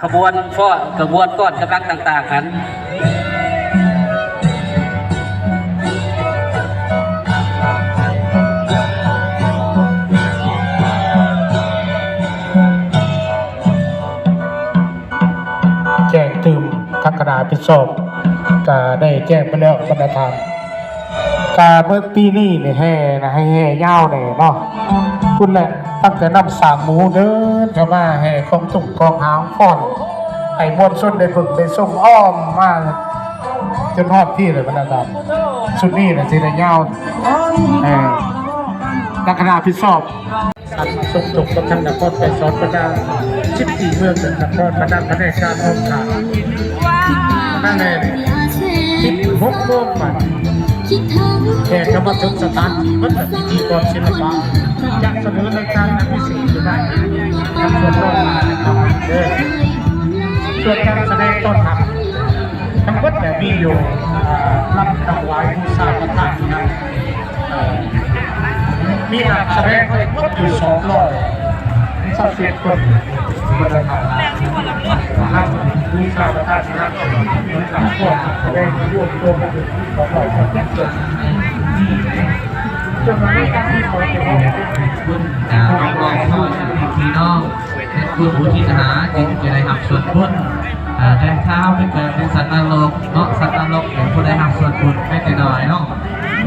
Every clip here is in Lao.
ຂະບວນຟ້ອນ ຂະບວນກ້ອນກຳລັງຕ່າງໆຫັ້ນ ແຈ້ງຕື່ມທາງຄະນະຮັບຜິດຊອບ ກະໄດ້ແຈ້ງໄປແລ້ວບັນດາທ່ານ. ກະເບິ່ງປີນີ້ນີ້ແຫ່ນະ ໃຫ້ແຫ່ຍາວແດ່ເນາະ ພຸ້ນແຫຼະ ຕັ້ງແຕ່ນ້ຳສາງໝູເດີນເຂົ້າມາ ແຫ່ຄອງຕຸກຄອງຫາງຟ້ອນ ໃຫ້ມວນຊົນໄດ້ເບິ່ງໄດ້ຊົມອ້ອມມາ ຈົນຮອດພີ້ແຫຼະບັນດາທ່ານ. ຊຸດນີ້ນະຊິໄດ້ຍາວ ເອີ ທາງຄະນະຮັບຜິດຊອບ ສົມທົບກັບທາງນະຄອນໄກສອນ ບັນດາສິບສີ່ເມືອງ ແລະ ນະຄອນ ບັນດາພະແນກການອອກຂ່າວ ມາແລ້ວ ສິບຫົກໂມງໄປ ແຂກກະມາເຖິງສະຖານທີ່ໝົດ ແລະ ພິທີກອນສິລະປະຈະສະເໜີລາຍການອັນພິເສດຢູ່ໃນນະຄອນ ເດີ ສ່ວນການສະແດງຕ້ອນຮັບ ທັງໝົດແຫຼະ ມີຢູ່ ເອີ ລຳຖວາຍບູຊາພະທາດນະ ເອີ ມີນັກສະແດງທັງໝົດຢູ່ສອງຮ້ອຍຊາວເຈັດຄົນ ລຳຖວາຍບູຊາພະທາດນະ ມີນັກສະແດງລວມຕົວກັນຢູ່ສອງຮ້ອຍຊາວເຈັດຄົນ ສ່ວນໃນການທີ່ຂໍ ອ່າ ມອບເຂົ້າໃຫ້ພີ່ນ້ອງ ເຮັດບຸນອຸທິດຫາ ຈຶ່ງຈະໄດ້ຮັບສ່ວນບຸນ. ເອີ ແຕ່ຖ້າເຮົາໄປເກີດເປັນສັດນະລົກເນາະ ສັດນະລົກເປັນຜູ້ໄດ້ຮັບສ່ວນບຸນແມ້ແຕ່ນ້ອຍເນາະ.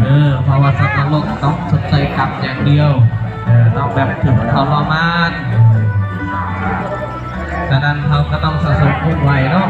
ເອີ ເພາະວ່າສັດນະລົກຕ້ອງຊົດໃຊ້ກຳຢ່າງດຽວ ເອີ ຕ້ອງແບບຖືກທໍລະມານ. ສະນັ້ນເຮົາກໍຕ້ອງສະສົມບຸນໄວ້ເນາະ.